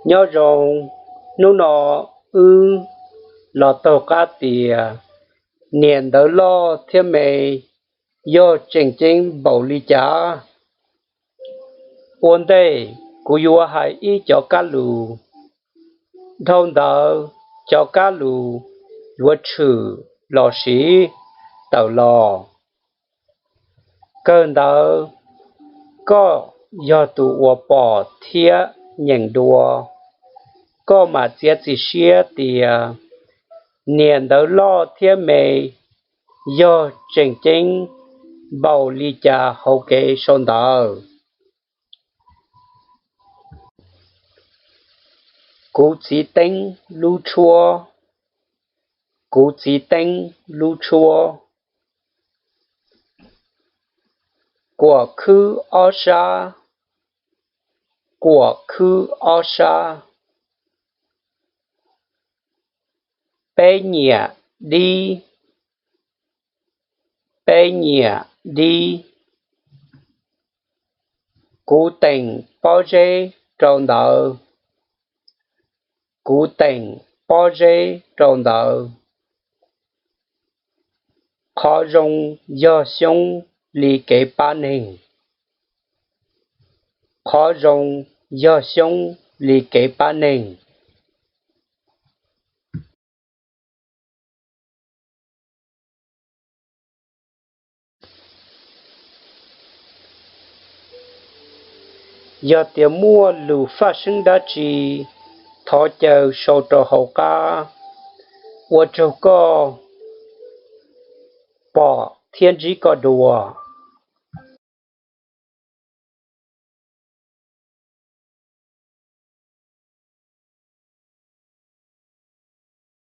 Nyob zoo, hnub no wb los taug qab tias niam ntawv loj thiab me yog tseem ceeb npaum li cas. Ua ntej kuv yuav hais ib cov kab lus, dhau ntawd cov kab lus yuav tshwm los siv tawm los. Kawg ntawd, koj yog tus uas pom thiab nyeem dua, koj mam txiav txim siab tias niam ntawv loj thiab me yog tseem ceeb npaum li cas hauv kev sau ntawv. Kuv txiv teeb lub tshuab. Kuv txiv teeb lub tshuab. Kuam khwb ob sab. Kuam khwb ob sab. Peb nyiam dib. Peb nyiam dib. Kuv teem pob zeb rau ntawd. Kuv teem pob zeb rau ntawd. Qhov zoo yog xyoob li kev pab neeg. Qhov zoo yog xyoob li kev pab neeg. Yog tias muaj lus faj seeb dab tsi, thov caw sau rau hauv qab. Ua tsaug koj pom thiab ntsib koj dua.